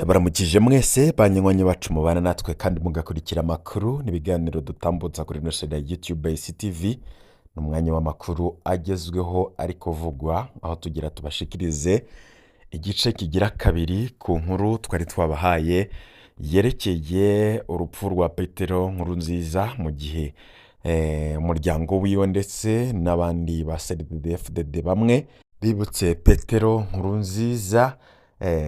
Ndabaramukije mwese banywanyi bacu mubana natwe kandi mugakurikira amakuru n'ibiganiro dutambutsa kuri ino shene ya YouTube ICTV. Ni umwanya w'amakuru agezweho ari kuvugwa, aho tugira tubashikirize igice kigira kabiri ku nkuru twari twabahaye yerekeye urupfu rwa Petero Nkurunziza, mu gihe umuryango wiwe ndetse n'abandi ba CNDD-FDD bamwe bibutse Petero Nkurunziza.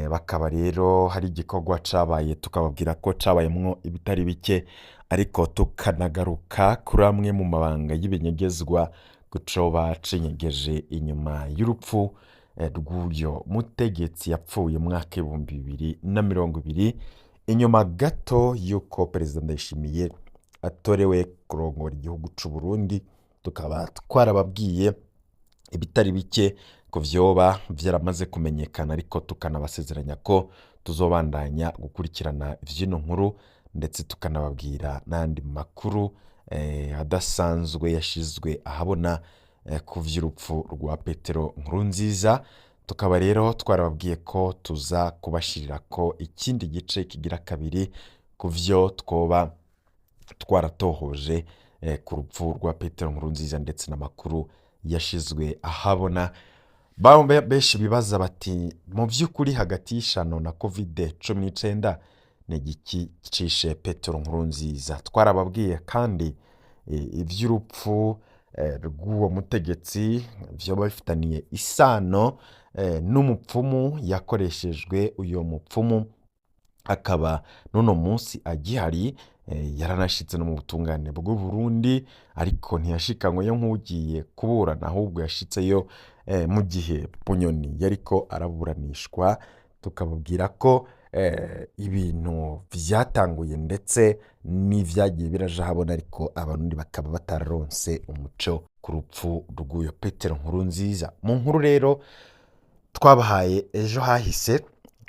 Bakaba rero hari igikorwa cabaye, tukababwira ko cabayemwo ibitari bike, ariko tukanagaruka kuri amwe mu mabanga y'ibinyegezwa gucoba cinyegeje inyuma y'urupfu rw'uyo mutegetsi yapfuye mu mwaka 2020, inyuma gato y'uko Perezida Ndayishimiye atorewe kurongora igihugu c'u Burundi. Tukaba twarababwiye ibitari bike ku vyoba vyaramaze kumenyekana, ariko tukanabasezeranya ko tuzobandanya gukurikirana ivy'ino nkuru, ndetse tukanababwira n'andi makuru adasanzwe yashizwe ahabona ku vy'urupfu rwa Petero Nkurunziza. Tukaba rero twarababwiye ko tuza kubashirirako ikindi gice kigira kabiri ku vyo twoba twaratohoje ku rupfu rwa Petero Nkurunziza ndetse n'amakuru yashizwe ahabona. Bamwe benshi bibaza bati: mu by'ukuri hagati y'ishano na COVID-19 ni igiki cishe Petero Nkurunziza? Twarababwiye kandi ivy'urupfu rw'uwo mutegetsi vyoba bifitaniye isano n'umupfumu yakoreshejwe. Uyo mupfumu akaba n'uno munsi agihari, yaranashitse no mu butungane bw'u Burundi, ariko ntiyashikanyweyo nk'ugiye kuburana, ahubwo yashitseyo mu gihe Bunyoni yariko araburanishwa. Tukababwira ko ibintu vyatanguye ndetse n'ivyagiye biraja habona, ariko Abarundi bakaba batararonse umuco ku rupfu rw'uyo Petero Nkurunziza. Mu nkuru rero twabahaye ejo hahise,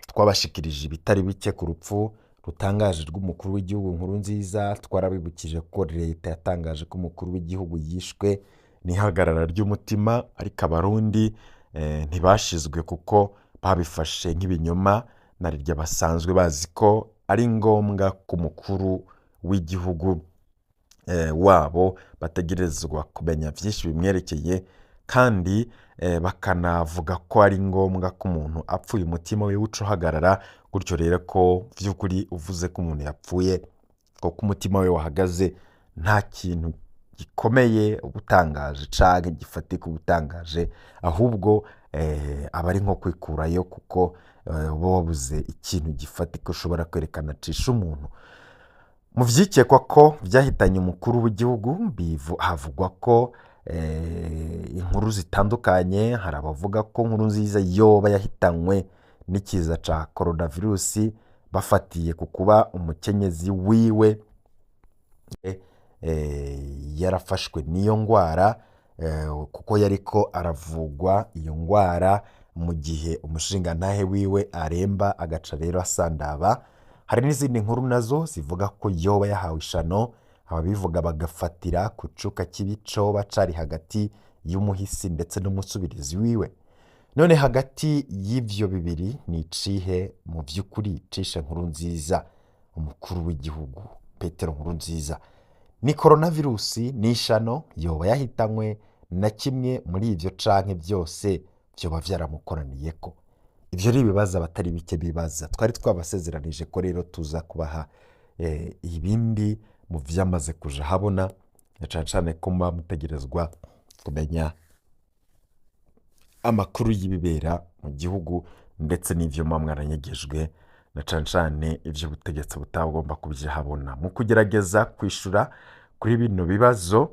twabashikirije ibitari bike ku rupfu rutangaje rw'umukuru w'igihugu Nkurunziza. Twarabibukije ko leta yatangaje ko umukuru w'igihugu yishwe n'ihagarara ry'umutima, ariko Abarundi ntibashizwe kuko babifashe nk'ibinyoma, na rirya basanzwe bazi ko ari ngombwa ku mukuru w'igihugu wabo bategerezwa kumenya vyinshi bimwerekeye, kandi bakanavuga ko ari ngombwa ko umuntu apfuye umutima we uca uhagarara. Gutyo rero ko vy'ukuri uvuze ko umuntu yapfuye kuko umutima we wahagaze, nta kintu gikomeye uba utangaje canke gifatika uba utangaje, ahubwo aba ari nko kwikurayo, kuko uba wabuze ikintu gifatika ushobora kwerekana cishe umuntu. Mu vyikekwa ko vyahitanye umukuru w'igihugu havugwa ko inkuru zitandukanye. Hari abavuga ko Nkurunziza yoba yahitanywe n'ikiza ca coronavirus, bafatiye ku kuba umukenyezi wiwe yarafashwe n'iyo ngwara, kuko yariko aravugwa iyo ngwara mu gihe umushingantahe wiwe aremba, agaca rero asandaba. Hari n'izindi nkuru nazo zivuga ko yoba yahawe ishano, ababivuga bagafatira ku cuka kibi coba cari hagati y'umuhisi ndetse n'umusubirizi wiwe. None hagati y'ivyo bibiri ni icihe mu vy'ukuri cishe Nkurunziza, umukuru w'igihugu Petero Nkurunziza? Ni coronavirusi? Ni ishano? Yoba yahitanywe na kimwe muri ivyo canke vyose vyoba vyaramukoraniyeko? Ivyo ni ibibazo abatari bike bibaza. Twari twabasezeranije ko rero tuza kubaha ibindi mu vyamaze kuja habona, na cane cane ko muba mutegerezwa kumenya amakuru y'ibibera mu gihugu ndetse n'ivyo muba mwaranyegejwe, na cane cane ivy'ubutegetsi butagomba kubija habona. Mu kugerageza kwishura kuri bino bibazo,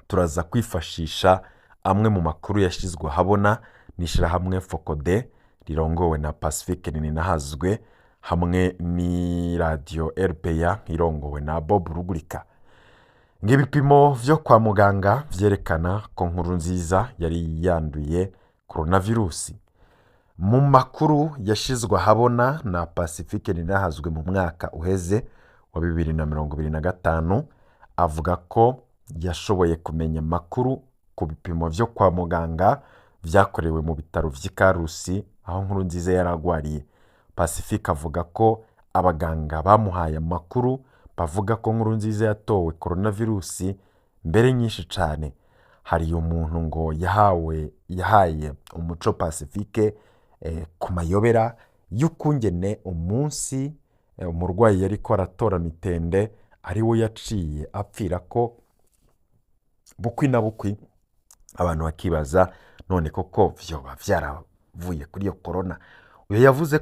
turaza kwifashisha amwe mu makuru yashizwe ahabona n'ishirahamwe FOCODE rirongowe na Pacifique Nininahazwe hamwe n'iradiyo RPA irongowe na Bob Rugurika. Ng'ibipimo vyo kwa muganga vyerekana ko Nkurunziza yari yanduye coronavirusi. Mu makuru yashizwe ahabona na Pacifique Nininahazwe mu mwaka uheze wa 2025, avuga ko yashoboye kumenya amakuru ku bipimo vyo kwa muganga vyakorewe mu bitaro vy'i Karusi aho Nkurunziza yari agwariye. Pacifique avuga ko abaganga bamuhaye amakuru bavuga ko Nkurunziza yatowe coronavirus mbere nyinshi cane. Hari umuntu ngo yahaye umuco Pacifique ku mayobera y'ukungene umunsi umurwayi yariko aratora mitende ari we yaciye apfira ko bukwi na bukwi, abantu bakibaza none koko vyoba vyaravuye kuri iyo corona. Uyu yavuze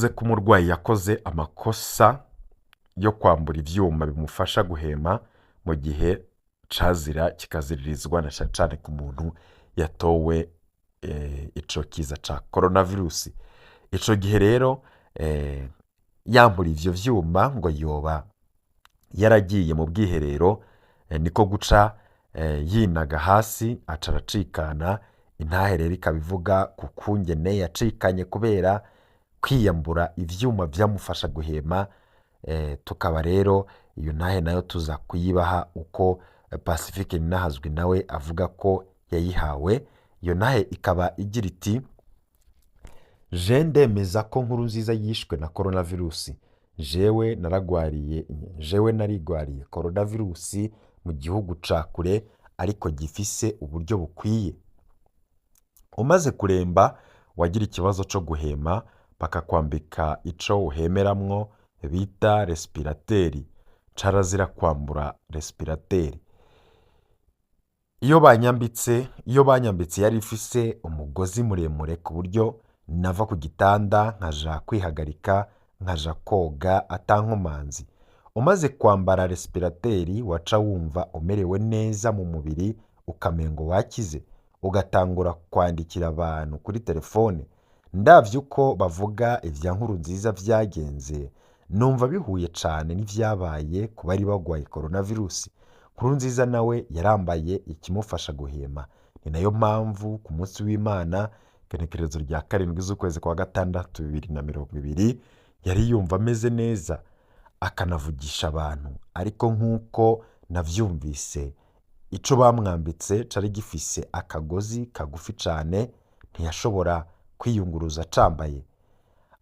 ko umurwayi yakoze amakosa yo kwambura ivyuma bimufasha guhema mu gihe cazira kikaziririzwa na cane ku muntu yatowe ico kiza ca coronavirus. Ico gihe rero yambura ivyo vyuma ngo yoba yaragiye mu bwiherero, niko guca yinaga hasi aca aracikana. Intahe rero ikaba ivuga ku kungene yacikanye kubera kwiyambura ivyuma vyamufasha guhema. Tukaba rero iyo ntahe nayo tuza kuyibaha uko Pacifique Ninahazwi nawe avuga ko yayihawe. Iyo ntahe ikaba igira iti: je ndemeza ko Nkurunziza yishwe na coronavirus. Jewe narigwariye coronavirus mu gihugu ca kure ariko gifise uburyo bukwiye. Umaze kuremba wagira ikibazo co guhema bakakwambika ico uhemeramwo bita respirateri. Carazira kwambura respirateri. Iyo banyambitse yari ifise umugozi muremure ku buryo nava ku gitanda nkaja kwihagarika nkaja koga atankomanzi. Umaze kwambara respirateri waca wumva umerewe neza mu mubiri ukamengo wakize, ugatangura kwandikira abantu kuri telefone. Ndavye uko bavuga ivya Nkurunziza vyagenze numva bihuye cane n'ivyabaye ku bari bagwaye coronavirus. Nkurunziza nawe yarambaye ikimufasha guhema. Ni nayo mpamvu ku munsi w'Imana igenekerezo rya 7 z'ukwezi kwa 6 2020 yari yumva ameze neza akanavugisha abantu, ariko nk'uko navyumvise ico bamwambitse cari gifise akagozi kagufi cane, ntiyashobora kwiyunguruza acambaye.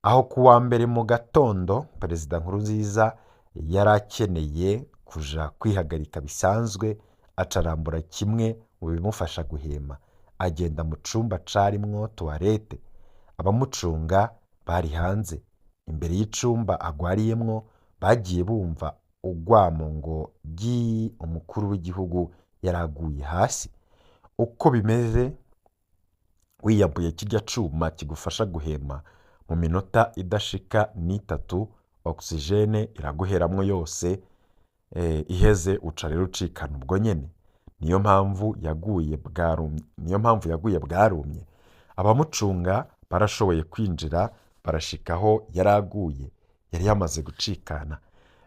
Aho kuwa mbere mu gatondo Perezida Nkurunziza yarakeneye kuja kwihagarika bisanzwe, acarambura kimwe mu bimufasha guhema, agenda mu cumba carimwo toilette. Abamucunga bari hanze imbere y'icumba agwariyemwo, bagiye bumva ugwamo ngo gi umukuru w'igihugu yaraguye hasi. Uko bimeze wiyambuye kirya cuma kigufasha guhema, mu minota idashika n'itatu oxygene iraguheramwo yose, iheze uca rero ucikana ubwo nyene. Niyo mpamvu yaguye bwarumye. Abamucunga barashoboye kwinjira barashikaho yaraguye, yari yamaze gucikana.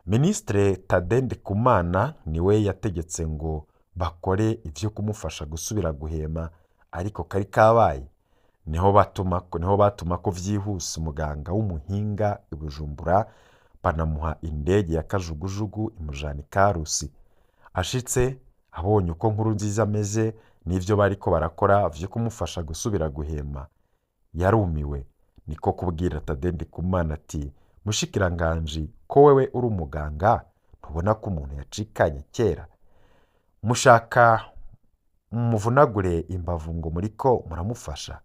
Ministre Tade Ndikumana niwe yategetse ngo bakore ivyo kumufasha gusubira guhema, ariko kari kabaye. Niho batuma ko vyihuse umuganga w'umuhinga i Bujumbura, banamuha indege ya kajugujugu imujana i Karusi. Ashitse abonye uko Nkurunziza ameze n'ivyo bariko barakora vyo kumufasha gusubira guhema, yarumiwe. Niko kubwira Tade Ndikumana ati: mushikiranganji, ko wewe uri umuganga ntubona ko umuntu yacikanye kera? Mushaka muvunagure imbavu ngo muriko muramufasha?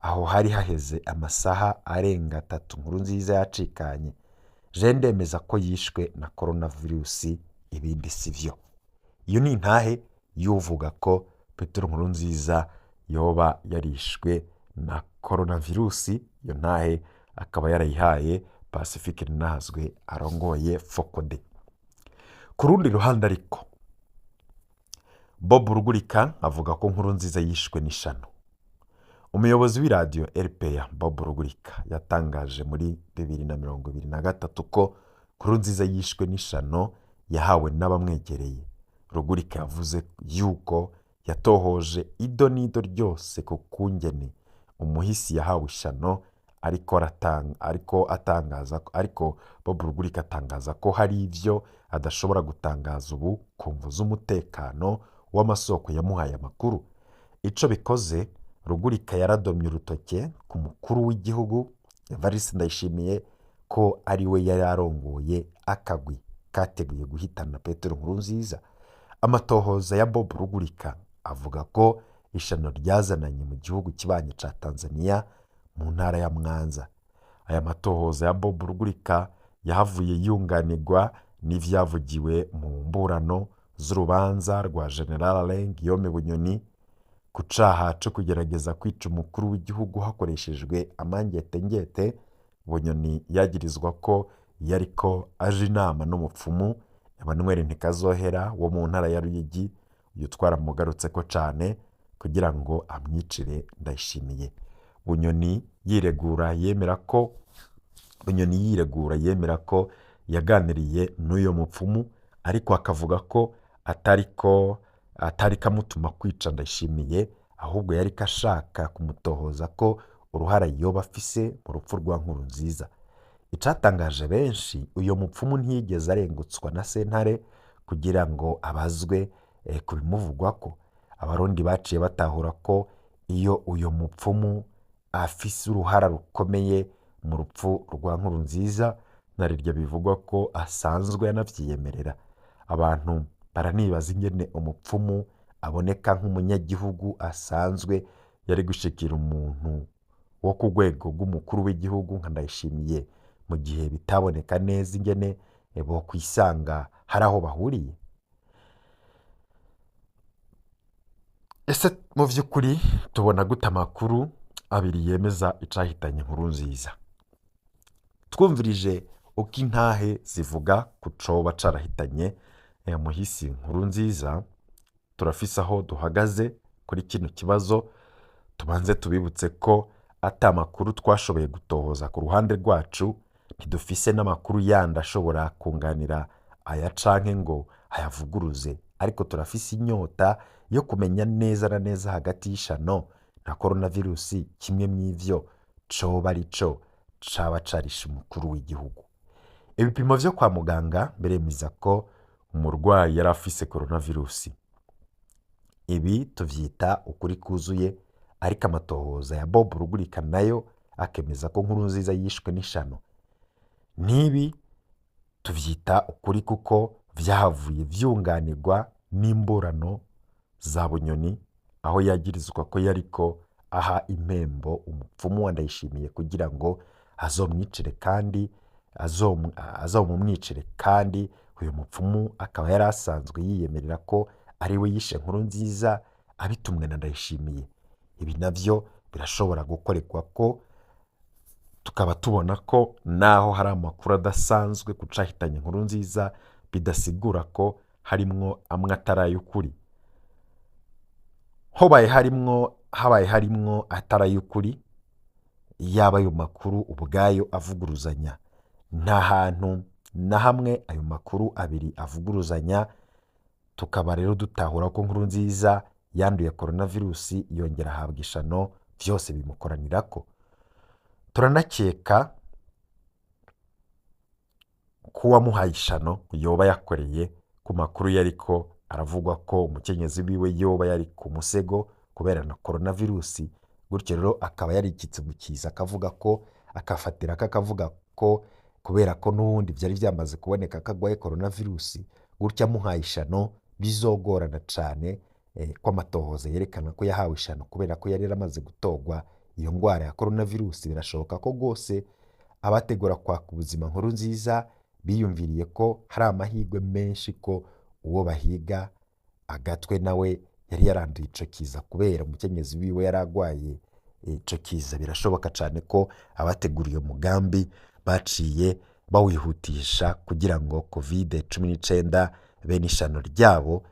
Aho hari haheze amasaha arenga 3 Nkurunziza yacikanye. Je ndemeza ko yishwe na coronavirus, ibindi sivyo. Iyo ni intahe y'uvuga ko Petero Nkurunziza yoba yarishwe na coronavirus. Iyo ntahe akaba yarayihaye Pacifique Ninahazwe arongoye Fokode. Ku rundi ruhande ariko, Bob Rugurika avuga ko Nkurunziza yishwe n'ishano. Umuyobozi w'iradiyo RPA Bob Rugurika yatangaje muri 2023 ko Nkurunziza yishwe n'ishano yahawe n'abamwegereye. Rugurika yavuze yuko yatohoje ido n'ido ryose ku kungene umuhisi yahawe ishano, ariko Bob Rugurika atangaza ko hari ivyo adashobora gutangaza ubu ku mvo z'umutekano w'amasoko yamuhaye amakuru. Ico bikoze, Rugurika yaradomye urutoke ku mukuru w'igihugu Evariste Ndayishimiye ko ari we yari arongoye akagwi kateguye guhitana Petero Nkurunziza. Amatohoza ya Bob Rugurika avuga ko ishano ryazananye mu gihugu kibanyi ca Tanzania mu ntara ya Mwanza. Aya matohoza ya Bob Rugurika yahavuye yunganirwa n'ivyavugiwe mu mburano z'urubanza rwa General Alain Guillaume Bunyoni ku caha co kugerageza kwica umukuru w'igihugu hakoreshejwe amangetengete. Bunyoni yagirizwa ko yariko aja inama n'umupfumu Emmanuel Ntikazohera wo mu ntara ya Ruyigi, uyu twaramugarutseko cane, kugira ngo amwicire Ndayishimiye. Bunyoni yiregura yemera ko yaganiriye n'uyo mupfumu, ariko akavuga ko atari kamutuma kwica Ndayishimiye, ahubwo yariko ashaka kumutohoza ko uruhara yoba afise mu rupfu rwa Nkurunziza. Icatangaje benshi, uyo mupfumu ntiyigeze arengutswa na sentare kugira ngo abazwe ku bimuvugwako. Abarundi baciye batahura ko iyo uyo mupfumu afise uruhara rukomeye mu rupfu rwa Nkurunziza, narirya bivugwa ko asanzwe anavyiyemerera. Abantu baranibaza ingene umupfumu aboneka nk'umunyagihugu asanzwe yari gushikira umuntu wo ku rwego rw'umukuru w'igihugu nka Ndayishimiye, mu gihe bitaboneka neza ingene bokwisanga hari aho bahuriye. Ese mu vy'ukuri tubona gute amakuru abiri yemeza icahitanye Nkurunziza? Twumvirije uko intahe zivuga ku coba carahitanye muhisi Nkurunziza, turafise aho duhagaze kuri kino kibazo. Tubanze tubibutse ko ata makuru twashoboye gutohoza ku ruhande rwacu, ntidufise n'amakuru yandi ashobora kunganira aya canke ngo ayavuguruze, ariko turafise inyota yo kumenya neza na neza hagati y'ishano na coronavirusi kimwe mw'ivyo coba arico caba carishe umukuru w'igihugu. Ibipimo vyo kwa muganga biremeza ko umurwayi yari afise coronavirusi. Ibi tuvyita ukuri kuzuye, ariko amatohoza ya Bob Rugurika nayo akemeza ko Nkurunziza yishwe n'ishano. N'ibi tuvyita ukuri kuko vyahavuye vyunganirwa n'imburano za Bunyoni, aho yagirizwa ko yariko aha impembo umupfumu wa Ndayishimiye kugira ngo azomwicire kandi azomumwicire, kandi uyu mupfumu akaba yari asanzwe yiyemerera ko ari we yishe Nkurunziza abitumwe na Ndayishimiye. Ibi navyo birashobora gukorerwa ko tukaba tubona ko naho hari amakuru adasanzwe ku cahitanye Nkurunziza, bidasigura ko harimwo amwe atari ay'ukuri. Habaye harimwo atari ay'ukuri, yaba ayo makuru ubwayo avuguruzanya. Nta hantu na hamwe ayo makuru abiri avuguruzanya. Tukaba rero dutahura ko Nkurunziza yanduye coronavirusi yongera ahabwa ishano, vyose bimukoranirako. Turanakeka ko uwamuhaye ishano yoba yakoreye ku makuru yariko aravugwa ko umukenyezi wiwe yoba yari ku musego kubera na coronavirusi, gutyo rero akaba yarikitse mu kiza, akavuga ko akafatira ko akavuga ko kubera ko n'ubundi vyari vyamaze kuboneka ko agwaye coronavirusi, gutyo amuhaye ishano bizogorana cane ko amatohoza yerekana ko yahawe ishano kubera ko yari yaramaze gutorwa iyo ngwara ya coronavirusi. Birashoboka ko rwose abategura kwaka ubuzima Nkurunziza biyumviriye ko hari amahirwe menshi ko uwo bahiga agatwe nawe yari yaranduye ico kiza kubera umukenyezi wiwe yari agwaye ico kiza. Birashoboka cane ko abateguriye umugambi baciye bawihutisha kugira ngo COVID-19 bene ishano ryabo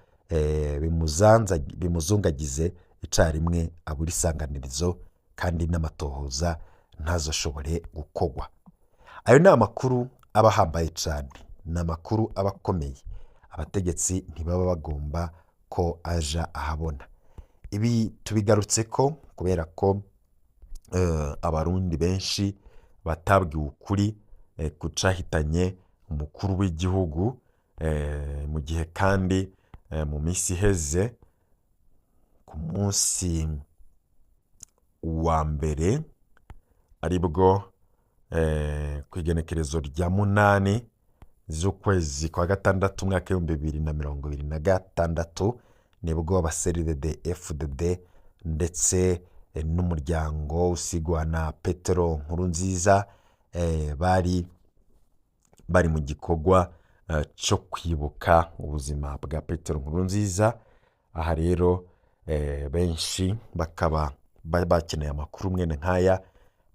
bimuzungagize icarimwe, abura isanganirizo kandi n'amatohoza ntazoshobore gukorwa. Ayo ni amakuru aba ahambaye cane, ni amakuru aba akomeye, abategetsi ntibaba bagomba ko aja ahabona. Ibi tubigarutseko kubera ko abarundi benshi batabwiwe ukuri ku cahitanye umukuru w'igihugu, mu gihe kandi mu misi iheze ku munsi wa mbere, aribwo ku igenekerezo rya 8 z'ukwezi kwa gatandatu umwaka w'2026, nibwo aba CNDD FDD ndetse n'umuryango usigwa na Petero Nkurunziza bari bari mu gikorwa cyo kwibuka ubuzima bwa Petero Nkurunziza. Aha rero benshi bakaba bari bakeneye amakuru mwene nk'aya,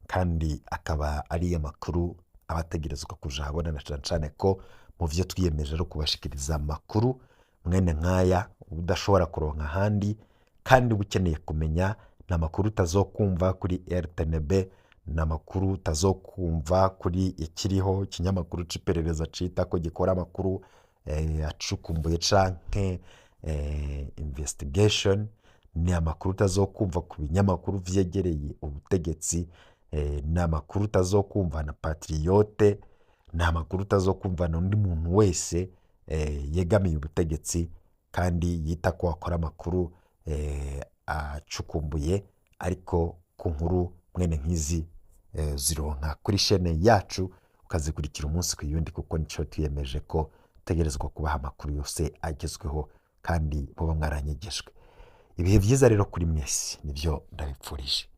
kandi akaba ari amakuru aba ategerezwa kuja ahabona, na cane cane ko mu vyo twiyemeje ari ukubashikiriza amakuru mwene nk'aya udashobora kuronka ahandi, kandi uba ukeneye kumenya. Ni amakuru utazokumva kuri RTNB, ni amakuru utazokumva kuri Ikiriho, ikinyamakuru c'iperereza cita ko gikora amakuru acukumbuye canke investigation. Ni amakuru utazokumva ku binyamakuru vyegereye ubutegetsi, ni amakuru utazokumva na Patriote, ni amakuru utazokumva n'undi muntu wese yegamiye ubutegetsi kandi yita ko akora amakuru acukumbuye. Ariko ku nkuru mwene nk'izi zironka kuri shene yacu, ukazikurikira umunsi ku yundi, kuko nico twiyemeje ko tegerezwa kubaha amakuru yose agezweho kandi muba mwaranyegejwe. Ibihe byiza rero kuri mwese, nibyo ndabipfurije.